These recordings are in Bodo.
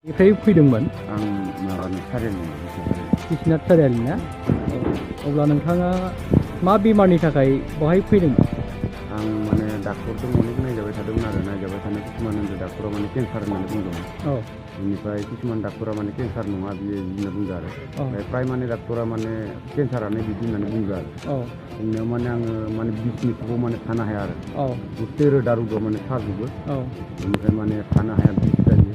निफ्राय फैदोंमोन आं माबानि सारियालिनि बिश्वनाथ सारियालि ना अब्ला नोंथाङा मा बेमारनि थाखाय बहाय फैदोंमोन? आं माने डाक्टरजों अनेक नायजाबाय थादोंमोन आरो नायजाबाय थानाय किसुमान होनदों डाक्टरा माने केन्सार होननानै बुंदोंमोन। बेनिफ्राय किसुमान डाक्टरा माने केन्सार नङा बियो होनना बुंदों आरो ओमफ्राय प्राय माने डाक्टरा माने केन्सारानो बिदि होननानै बुंदों आरो बुंनायाव माने आङो माने बिसनिखौबो माने थानो हाया आरो गुस्थे रोदा रुदआव माने साजोबो बेनिफ्राय माने थानो हाया बिदि जायो।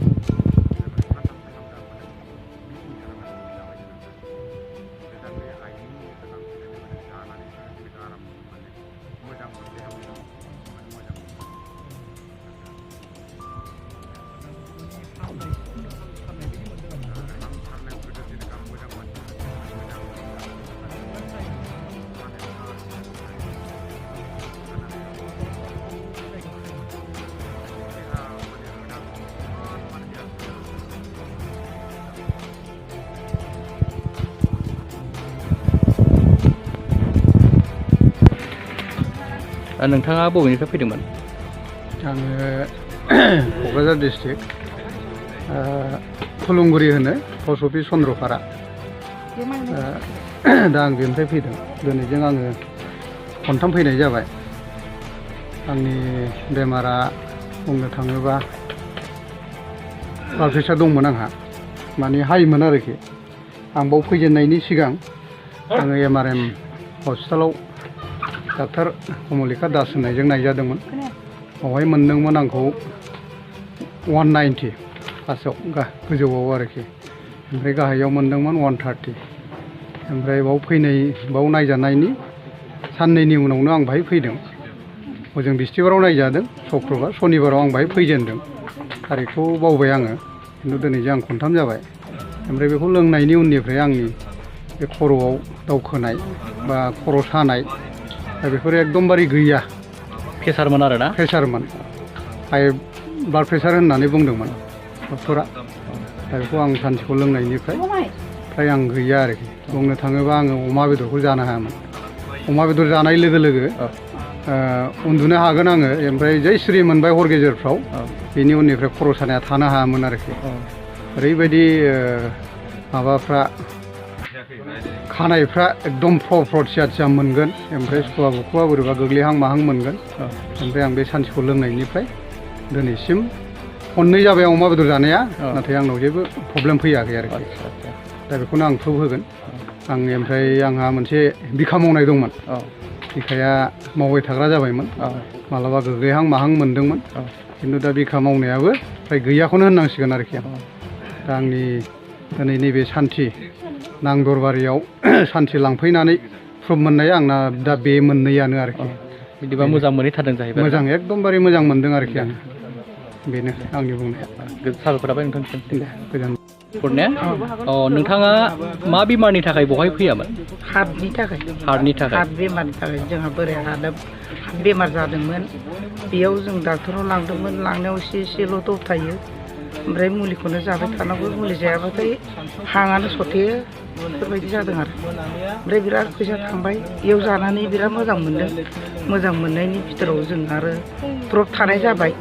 नोंथाङा बबेनिफ्राय फैदोंमोन? आङो क'क्राझार डिस्ट्रिक्ट फुलुंगुरि होनो पस्ट अफिस चन्द्रपारा दा आं बेनिफ्राय फैदों। दिनैजों आङो खनथाम फैनाय जाबाय। आंनि बेमारा बुंनो थाङोबा ब्लाड प्रेसार दंमोन आंहा माने हाइमोन आरोखि। आं बाव फैजेननायनि सिगां आङो MRM हस्पिटालाव डाक्टार कमलिका दास होननायजों नायजादोंमोन। बावहाय मोनदोंमोन आंखौ 190 फार्स्टआव गोजौआव आरोखि, ओमफ्राय गाहायाव मोनदोंमोन 130। ओमफ्राय बाव नायजानायनि साननैनि उनावनो आं बाहाय फैदों। हजों बिस्थिबाराव नायजादों, शुक्रबार शनिबाराव आं बाहाय फैजेनदों। थारिखखौ बावबाय आङो, खिन्थु दिनैजों आं खनथाम जाबाय। ओमफ्राय बेखौ लोंनायनि उननिफ्राय आंनि बे खर'आव दावखोनाय बा खर' सानाय दा बेफोरो एकदमबारे गैया। प्रेसारमोन आरो ना? प्रेसारमोन, हाइ ब्लाड प्रेसार होननानै बुंदोंमोन डक्टरा। दा बेखौ आं सानसेखौ लोंनायनिफ्राय फ्राय आं गैया आरोखि। बुंनो थाङोबा आङो अमा बेदरखौ जानो हायामोन। अमा बेदर जानाय लोगो लोगो उन्दुनो हागोन आङो, ओमफ्राय जै सिरि मोनबाय हर गेजेरफ्राव बेनि उननिफ्राय खर' सानाया थानो हायामोन आरोखि। ओरैबायदि माबाफ्रा खानायफ्रा एकदम फ्र सिया मोनगोन, ओमफ्राय सुखुवा बुखुवा बोरैबा गोग्लैहां माहां मोनगोन। ओमफ्राय आं बे सानसेखौ लोंनायनिफ्राय दिनैसिम खननै जाबाय अमा बेदर जानाया, नाथाय आंनाव जेबो प्रब्लेम फैयाखै आरोखि। दा बेखौनो आं प्रुफ होगोन। आं ओमफ्राय आंहा मोनसे बिखा मावनाय दंमोन। बिखाया मावबाय थाग्रा जाबायमोन, मालाबा गोग्लैहां माहां मोनदोंमोन, खिन्थु दा बिखा मावनायाबो फ्राय गैयाखौनो होननांसिगोन आरोखि आं। दा आंनि दिनै नैबे सान्थि नांदरबारियाव सान्थि लांफैनानै प्रुफ मोननाया आंना दा बे मोननैयानो आरोखि। बिदिबा मोजां मोनहैथारदों जाहैबाय। मोजां, एकदमबारे मोजां मोनदों आरोखि आं। बेनो आंनि बुंनाया। साबायखर थाबाय नोंथांनिसिम। गोजोन नोंथाङा मा बेमारनि थाखाय बहाय फैयामोन? हार्टनि थाखाय। हार्टनि थाखाय? हार्ट बेमारनि थाखाय जोंहा बोराय हार्ट बेमार जादोंमोन। बेयाव जों डाक्टराव लांदोंमोन, लांनायाव एसेल' दबथायो, ओमफ्राय मुलिखौनो जाबाय थानांगौ। मुलि जायाबाथाय हांआनो सथेयो, बेफोरबायदि जादों आरो। ओमफ्राय बिराद फैसा थांबाय। बेयाव जानानै बिराद मोजां मोनदों। मोजां मोननायनि बिथोराव जों आरो द्रप थानाय जाबाय।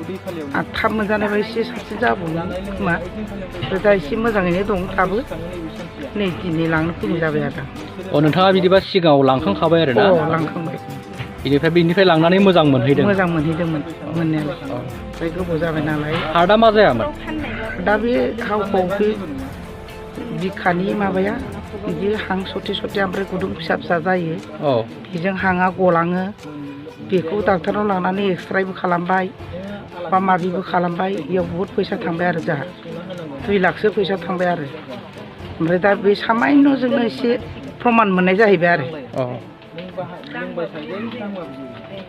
आरो थाब मोनजानायबा एसे साबसिन जाबावगोन खोमा। ओमफ्राय दा एसे मोजाङैनो दं दाबो। नै दिनै लांनो फैनाय जाबाय आरो। नोंथाङा बिदिबा सिगाङाव लांखांखाबाय आरो ना? लांखांबाय। बिनिफ्राय लांनानै मोजां मोनहैदों? मोजां मोनहैदोंमोन मोननायालाय। ओमफ्राय गोबाव जाबाय नालाय। हार्टआ मा जायामोन? दा बे हावखौ बे बिखानि माबाया बिदि हां सथे ओमफ्राय गुदुं फिसा फिसा जायो। बेजों हांआ गलाङो। बेखौ डाक्टरनाव लांनानै एक्सरेबो खालामबाय बा माबिबो खालामबाय। बेयाव बहुद फैसा थांबाय आरो जोंहा 2 लाखसो फैसा थांबाय आरो। ओमफ्राय दा बे सामान्यजोंनो एसे प्रमान मोननाय जाहैबाय आरो।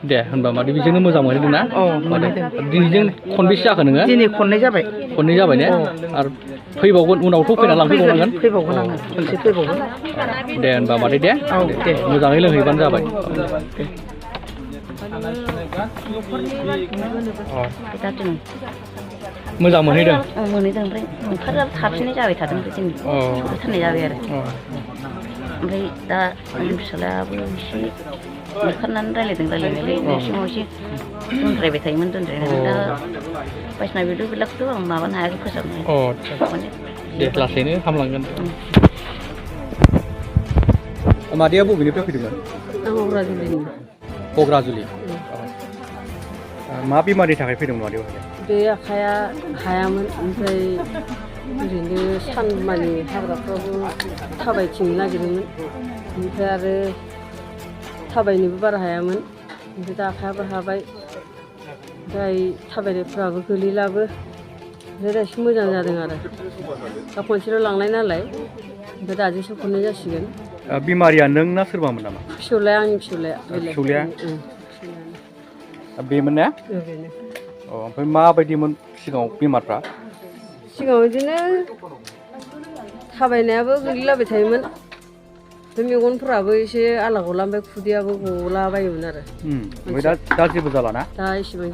दे होनबा मादै बेजोंनो मोजां मोनहैदों ना? मोनहैदों। दिनैजों खनबेसे जाखो नोङो? दिनै खननै जाबाय। खननै जाबाय ने? आरो फैबावगोन, उनावथ' फैना लांफैबावनांगोन? फैबावगोन आङो, खनसे फैबावगोन। दे होनबा मादै दे। दे मोजाङै लोंहैबानो जाबाय। मोजां मोनहैदों? मोनहैदों। ओमफ्राय ओंखारजाबो थाफिननाय जाबाय थादों। दिनै सफैथारनाय जाबाय आरो। ओमफ्राय दा आंनि फिसाज्लायाबो एसे ओंखारनानै रायज्लायदों। रायज्लायनायालाय बे समाव एसे दोनद्रायबाय थायोमोन दोनद्रायनानै दा बायदिसिना बेफोरखौथ' आं माबानो हायाखै फोसाबनो माने दे लासैनो हामलांगोन मादैया बबेनिफ्राय फैदोंमोन क'क्राझारनि मा बेमारनि थाखाय फैदोंमोन मादैया बे आखाइया हायामोन ओमफ्राय ओरैनो सानमानि हाग्राफ्रावबो थाबायथिंनो नागिरोमोन ओमफ्राय आरो थाबायनोबो बारा हायामोन ओमफ्राय दा आखाइयाबो हाबाय ओमफ्राय थाबायनायफ्राबो गोलैलाबो ओमफ्राय दा एसे मोजां जादों आरो दा खनसेल' लांनाय नालाय ओमफ्राय दाजोंसो खननाय जासिगोन बिमारिया नों ना सोरबामोन नामा फिसौलाया आंनि फिसौलाया फिसौलाया बेमोन ना बेनो ओमफ्राय माबायदिमोन सिगाङाव बेमारफ्रा सिगाङाव बिदिनो थाबायनायाबो गोलैलाबाय थायोमोन बे मेगनफोराबो एसे आला गला ओमफ्राय खुदैयाबो गलाबायोमोन आरो ओमफ्राय दा जेबो जाला ना दा एसेबां